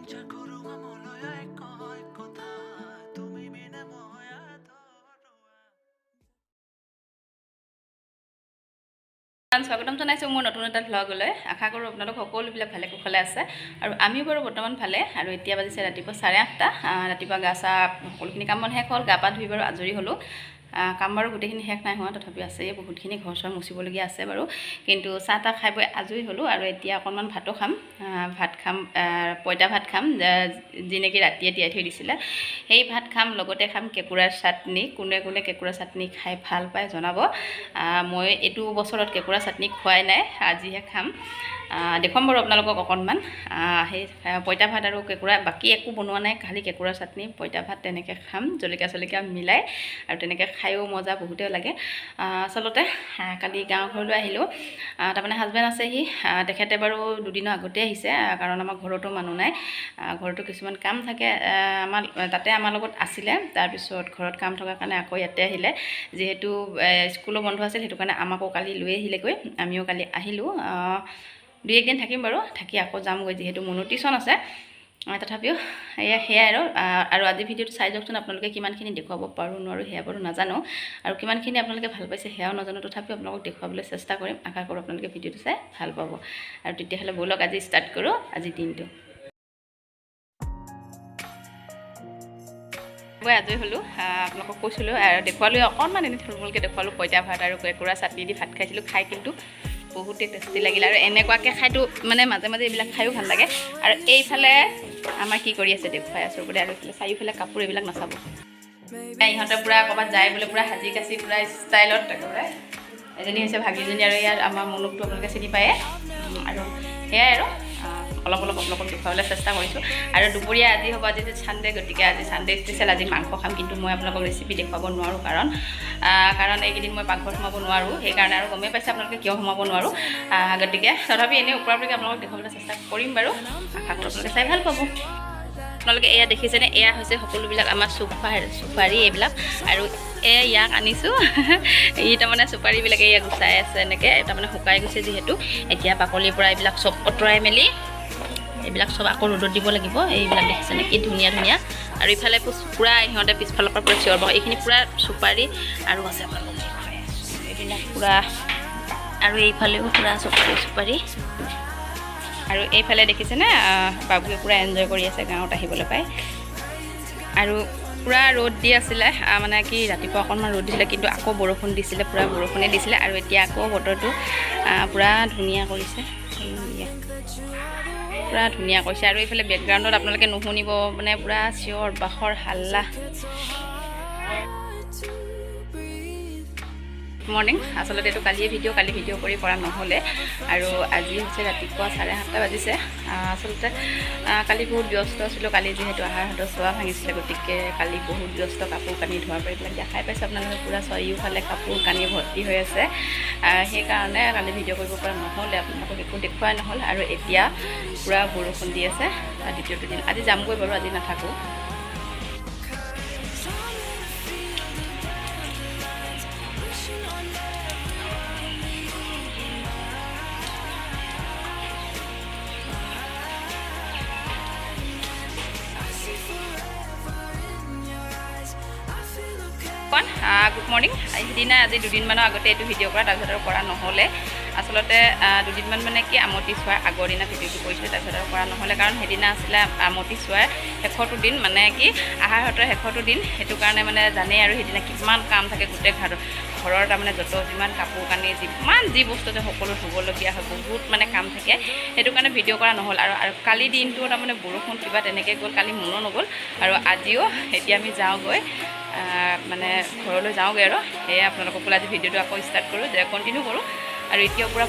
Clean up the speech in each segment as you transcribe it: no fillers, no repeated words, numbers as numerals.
স্বাগতম জনাইছোঁ মোৰ নতুন এটা ভ্লগলৈ। আশা কৰোঁ আপোনালোক সকলোবিলাক ভালে কুশলে আছে আৰু আমিও বাৰু বৰ্তমান ভালে। আৰু এতিয়া বাজিছে ৰাতিপুৱা 8:30। ৰাতিপুৱা গা চা সকলোখিনি কাম বন শেষ হ'ল, গা পা ধুই বাৰু আজৰি হ'লোঁ। কাম বাৰু গোটেইখিনি শেষ নাই হোৱা, তথাপিও আছে বহুতখিনি ঘৰ চৰ মুচিবলগীয়া আছে বাৰু, কিন্তু চাহ তাহ খাই বৈ আজৰি হ'লোঁ। আৰু এতিয়া অকণমান ভাতো খাম, ভাত খাম, পঁইতা ভাত খাম, যি নেকি ৰাতিয়ে তিয়াই থৈ দিছিলে সেই ভাত খাম, লগতে খাম কেঁকুৰাৰ চাটনি। কোনে কোনে কেঁকুৰা চাটনি খাই ভাল পায় জনাব। মই এইটো বছৰত কেঁকুৰা চাটনি খোৱাই নাই, আজিহে খাম। দেখুৱাম বাৰু আপোনালোকক অকণমান। সেই পঁইতা ভাত আৰু কেঁকুৰা, বাকী একো বনোৱা নাই, খালি কেঁকুৰা চাটনি পঁইতা ভাত তেনেকৈ খাম, জলকীয়া চলকীয়া মিলাই, আৰু তেনেকৈ খায়ো মজা বহুতেই লাগে। আচলতে কালি গাঁও ঘৰলৈ আহিলোঁ, তাৰমানে হাজবেণ্ড আছেহি, তেখেতে বাৰু দুদিনৰ আগতে আহিছে, কাৰণ আমাৰ ঘৰতো মানুহ নাই, ঘৰতো কিছুমান কাম থাকে। আমাৰ তাতে আমাৰ লগত আছিলে, তাৰপিছত ঘৰত কাম থকাৰ কাৰণে আকৌ ইয়াতে আহিলে। যিহেতু স্কুলো বন্ধ আছিল, সেইটো কাৰণে আমাকো কালি লৈ আহিলেগৈ, আমিও কালি আহিলোঁ। দুই একদিন থাকিম বাৰু, থাকি আকৌ যামগৈ, যিহেতু মোৰো টিউশ্যন আছে। তথাপিও সেয়াই আৰু। আৰু আজি ভিডিঅ'টো চাই যাওকচোন, আপোনালোকে কিমানখিনি দেখুৱাব পাৰোঁ নোৱাৰোঁ সেয়া বাৰু নাজানো, আৰু কিমানখিনি আপোনালোকে ভাল পাইছে সেয়াও নাজানো, তথাপিও আপোনালোকক দেখুৱাবলৈ চেষ্টা কৰিম। আশা কৰোঁ আপোনালোকে ভিডিঅ'টো চাই ভাল পাব। আৰু তেতিয়াহ'লে ব'লক আজি ষ্টাৰ্ট কৰোঁ আজিৰ দিনটো। মই আজৰি হ'লোঁ, আপোনালোকক কৈছিলোঁ আৰু দেখুৱালোঁ অকণমান এনেই থুলমূলকৈ দেখুৱালোঁ। পঁইতা ভাত আৰু কেঁকুৰা চাটনি দি ভাত খাইছিলোঁ, খাই কিন্তু বহুতেই টেষ্টি লাগিলে। আৰু এনেকুৱাকৈ খাইতো মানে মাজে মাজে এইবিলাক খায়ো ভাল লাগে। আৰু এইফালে আমাৰ কি কৰি আছে দেখুৱাই আছোঁ বোলে। আৰু এইফালে চাৰিওফালে কাপোৰ এইবিলাক নাচাব, ইহঁতে পূৰা ক'ৰবাত যায় বোলে, পূৰা সাজি কাচি পূৰা ষ্টাইলত একেবাৰে। এজনী হৈছে ভাগিজনী, আৰু ইয়াৰ আমাৰ মনুকটো আপোনালোকে চিনি পায়ে। আৰু সেয়াই আৰু অলপ অলপ আপোনালোকক দেখুৱাবলৈ চেষ্টা কৰিছোঁ। আৰু দুপৰীয়া আজি হ'ব, আজি ছানডে, গতিকে আজি ছানডে স্পেচিয়েল, আজি মাংস খাম। কিন্তু মই আপোনালোকক ৰেচিপি দেখুৱাব নোৱাৰোঁ, কাৰণ এইকেইদিন মই পাকঘৰত সোমাব নোৱাৰোঁ, সেইকাৰণে। আৰু গমেই পাইছে আপোনালোকে কিয় সোমাব নোৱাৰোঁ, গতিকে তথাপি এনেই ওপৰা ওপৰিকৈ আপোনালোকক দেখুৱাবলৈ চেষ্টা কৰিম বাৰু। আশা কৰোঁ আপোনালোকে চাই ভাল পাব। আপোনালোকে এয়া দেখিছেনে? এয়া হৈছে সকলোবিলাক আমাৰ চুপাৰী এইবিলাক। আৰু এয়া ইয়াক আনিছোঁ, ই তাৰমানে চুপাৰীবিলাক এয়া গুচাই আছে এনেকৈ, তাৰমানে শুকাই গৈছে যিহেতু। এতিয়া বাকলিৰ পৰা এইবিলাক চব আঁতৰাই মেলি এইবিলাক চব আকৌ ৰ'দত দিব লাগিব। এইবিলাক দেখিছেনে কি ধুনীয়া ধুনীয়া। আৰু ইফালে পূৰা ইহঁতে পিছফালৰ পৰা পূৰা চিঞৰ বাখৰ, এইখিনি পূৰা চুপাৰী আৰু আছে আপোনালোকক দেখুৱাই আছোঁ এইবিলাক পূৰা। আৰু এইফালেও পূৰা চুপাৰী চুপাৰী। আৰু এইফালে দেখিছেনে বাবুৱে পূৰা এনজয় কৰি আছে গাঁৱত আহিবলৈ পাই। আৰু পূৰা ৰ'দ দি আছিলে, মানে কি ৰাতিপুৱা অকণমান ৰ'দ দিছিলে, কিন্তু আকৌ বৰষুণ দিছিলে, পূৰা বৰষুণে দিছিলে। আৰু এতিয়া আকৌ বতৰটো পূৰা ধুনীয়া কৰিছে, পূৰা ধুনীয়া কৰিছে। আৰু এইফালে বেকগ্ৰাউণ্ডত আপোনালোকে নুশুনিব, মানে পূৰা চিঞৰ বাখৰ হাল্লা। মৰ্ণিং। আচলতে এইটো কালিয়ে ভিডিঅ', কালি ভিডিঅ' কৰি কৰা নহ'লে। আৰু আজি হৈছে ৰাতিপুৱা 8:30 বাজিছে। আচলতে কালি বহুত ব্যস্ত আছিলোঁ, কালি যিহেতু আহাৰ হাতৰ চোৱা ভাঙিছিলে, গতিকে কালি বহুত ব্যস্ত, কাপোৰ কানি ধোৱাৰ পৰা এইবিলাক দেখাই পাইছোঁ আপোনালোকে, পূৰা চাৰিওফালে কাপোৰ কানি ভৰ্তি হৈ আছে। সেইকাৰণে কালি ভিডিঅ' কৰিব পৰা নহ'লে, আপোনালোকক একো দেখুৱাই নহ'ল। আৰু এতিয়া পূৰা বৰষুণ দি আছে দ্বিতীয়টো দিন। আজি যামগৈ বাৰু, আজি নাথাকোঁ। Good morning. সিদিনা আজি দুদিনমানৰ আগতে এইটো ভিডিঅ' কৰা, তাৰপিছত আৰু কৰা নহ'লে। আচলতে দুদিনমান মানে কি আমতি চোৱাৰ আগৰ দিনা ভিডিঅ'টো কৰিছিলোঁ, তাৰপিছত আৰু কৰা নহ'লে, কাৰণ সেইদিনা আছিলে আমতি চোৱাৰ শেষৰটো দিন, মানে কি আহাৰ হাতৰ শেষৰটো দিন। সেইটো কাৰণে মানে জানেই আৰু সেইদিনা কিমান কাম থাকে, গোটেই ঘৰৰ তাৰমানে যত যিমান কাপোৰ কানি যিমান যি বস্তু আছে সকলো ধুবলগীয়া হয়, বহুত মানে কাম থাকে, সেইটো কাৰণে ভিডিঅ' কৰা নহ'ল। আৰু কালি দিনটো তাৰমানে বৰষুণ কিবা তেনেকৈ গ'ল, কালি মনো নগ'ল। আৰু আজিও এতিয়া আমি যাওঁগৈ, মানে ঘৰলৈ যাওঁগৈ। আৰু সেয়ে আপোনালোকক বোলে আজি ভিডিঅ'টো আকৌ ষ্টাৰ্ট কৰোঁ, যে কণ্টিনিউ কৰোঁ। আৰু এতিয়াও পূৰা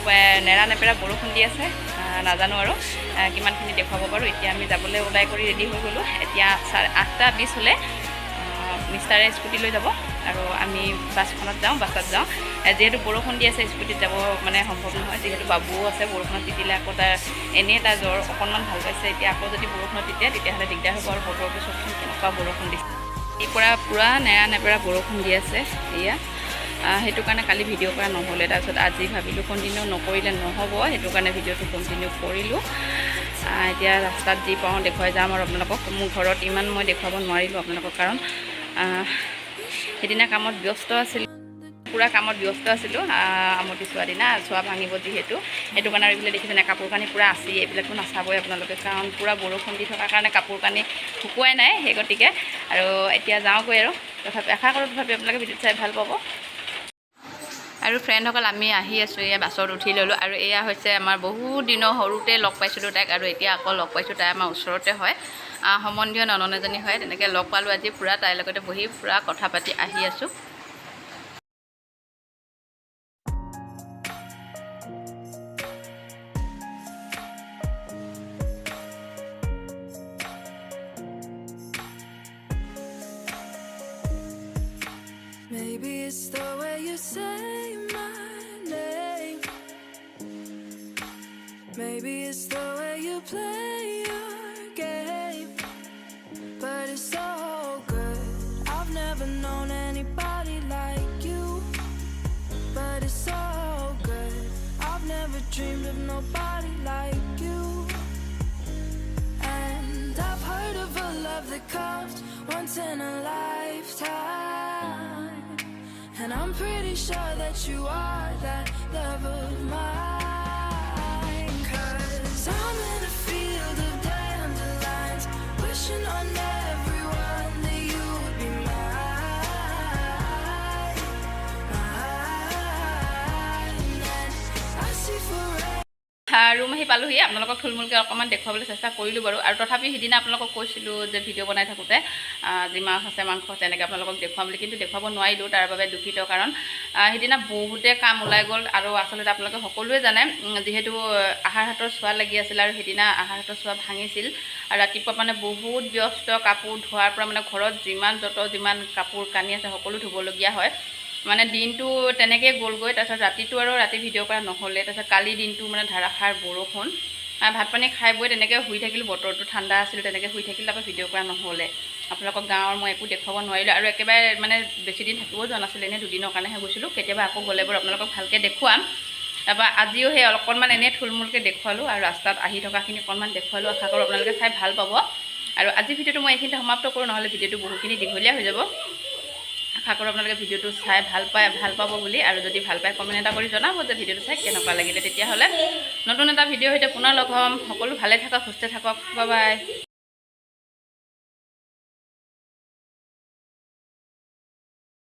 নেৰা নেপেৰা বৰষুণ দি আছে, নাজানো আৰু কিমানখিনি দেখুৱাব পাৰোঁ। এতিয়া আমি যাবলৈ ওলাই কৰি ৰেডি হৈ গ'লোঁ। এতিয়া 8:20 হ'লে মিষ্টাৰে স্কুটি লৈ যাব আৰু আমি বাছখনত যাওঁ, বাছত যাওঁ। যিহেতু বৰষুণ দি আছে, স্কুটিত যাব মানে সম্ভৱ নহয়, যিহেতু বাবুও আছে, বৰষুণত তিতিলে আকৌ তাৰ এনেই তাৰ জ্বৰ অকণমান ভাল পাইছে, এতিয়া আকৌ যদি বৰষুণত তিতে তেতিয়াহ'লে দিগদাৰ হ'ব। আৰু বতৰটো চবচোন কেনেকুৱা বৰষুণ দিছে, এই পৰা পূৰা নেৰা নেপেৰা বৰষুণ দি আছে এয়া। সেইটো কাৰণে কালি ভিডিঅ' কৰা নহ'লে, তাৰপিছত আজি ভাবিলোঁ কণ্টিনিউ নকৰিলে নহ'ব, সেইটো কাৰণে ভিডিঅ'টো কণ্টিনিউ কৰিলোঁ। এতিয়া ৰাস্তাত যি পাওঁ দেখুৱাই যাম আৰু আপোনালোকক। মোৰ ঘৰত ইমান মই দেখুৱাব নোৱাৰিলোঁ আপোনালোকক, কাৰণ সেইদিনা কামত ব্যস্ত আছিলোঁ, পূৰা কামত ব্যস্ত আছিলোঁ। আমতি চোৱা দিনা চোৱা ভাঙিব যিহেতু, সেইটো কাৰণে। আৰু এইফালে দেখিছেনে, কাপোৰ কানি পূৰা আছি, এইবিলাকো নাচাবই আপোনালোকে, কাৰণ পূৰা বৰষুণ দি থকাৰ কাৰণে কাপোৰ কানি শুকুৱাই নাই। সেই গতিকে আৰু এতিয়া যাওঁগৈ। আৰু তথাপি আশা কৰোঁ তথাপি আপোনালোকে ভিডিঅ'টো চাই ভাল পাব। আৰু ফ্ৰেণ্ডসকল, আমি আহি আছোঁ, এয়া বাছত উঠি ল'লোঁ। আৰু এয়া হৈছে আমাৰ বহুত দিনৰ সৰুতে লগ পাইছিলোঁ তাইক, আৰু এতিয়া আকৌ লগ পাইছোঁ। তাই আমাৰ ওচৰতে হয়, সম্বন্ধীয় ননদ এজনী হয়। তেনেকৈ লগ পালোঁ আজি, পূৰা তাইৰ লগতে বহি পূৰা কথা পাতি আহি আছোঁ। Maybe it's the way you say my name. Maybe it's the way you play your game. But it's so good. I've never known anybody like you. But it's so good. I've never dreamed of nobody like you. And I've heard of a love that comes once in a lifetime. And I'm pretty sure that you are that love of mine. 'Cause I'm in a field of dandelions, wishing on everyone that you'd be mine. Mine. And I see forever. Room আহি পালোহি। আপোনালোকক থুলমূলকৈ অকণমান দেখুৱাবলৈ চেষ্টা কৰিলোঁ বাৰু। আৰু তথাপি সিদিনা আপোনালোকক কৈছিলোঁ যে ভিডিঅ' বনাই থাকোঁতে আজি মাছ আছে, মাংস আছে, এনেকৈ আপোনালোকক দেখুৱাম বুলি, কিন্তু দেখুৱাব নোৱাৰিলোঁ। তাৰ বাবে দুখিত, কাৰণ সিদিনা বহুতে কাম ওলাই গ'ল। আৰু আচলতে আপোনালোকে সকলোৱে জানে, যিহেতু আহাৰ হাতৰ চোৱা লাগি আছিল আৰু সিদিনা আহাৰ হাতৰ চোৱা ভাঙিছিল। আৰু ৰাতিপুৱা মানে বহুত ব্যস্ত, কাপোৰ ধোৱাৰ পৰা মানে ঘৰত যিমান যত যিমান কাপোৰ কানি আছে সকলো ধুবলগীয়া হয়। মানে দিনটো তেনেকৈয়ে গ'লগৈ। তাৰপিছত ৰাতিটো আৰু ৰাতি ভিডিঅ' কৰা নহ'লে। তাৰপিছত কালি দিনটো মানে ধাৰাসাৰ বৰষুণ। ভাত পানী খাই বৈ তেনেকৈ শুই থাকিলোঁ, বতৰটো ঠাণ্ডা আছিলে, তেনেকৈ শুই থাকিলোঁ। তাৰপৰা ভিডিঅ' কৰা নহ'লে, আপোনালোকক গাঁৱৰ মই একো দেখুৱাব নোৱাৰিলোঁ। আৰু একেবাৰে মানে বেছি দিন থাকিবও যোৱা নাছিলোঁ, এনেই দুদিনৰ কাৰণেহে গৈছিলোঁ। কেতিয়াবা আকৌ গ'লে বাৰু আপোনালোকক ভালকৈ দেখুৱাম। তাৰপৰা আজিও সেই অকণমান এনেই থুলমূলকৈ দেখুৱালোঁ আৰু ৰাস্তাত আহি থকাখিনি অকণমান দেখুৱালোঁ। আশা কৰোঁ আপোনালোকে চাই ভাল পাব। আৰু আজি ভিডিঅ'টো মই এইখিনিতে সমাপ্ত কৰোঁ, নহ'লে ভিডিঅ'টো বহুখিনি দীঘলীয়া হৈ যাব। আশা কৰোঁ আপোনালোকে ভিডিঅ'টো চাই ভাল পায়, ভাল পাব বুলি। আৰু যদি ভাল পায়, কমেণ্ট এটা কৰি জনাব যে ভিডিঅ'টো চাই কেনেকুৱা লাগিলে। তেতিয়াহ'লে নতুন এটা ভিডিঅ'ৰ সৈতে পুনৰ লগ হ'ম। সকলো ভালে থাকক, সুস্থ থাকক। Bye bye.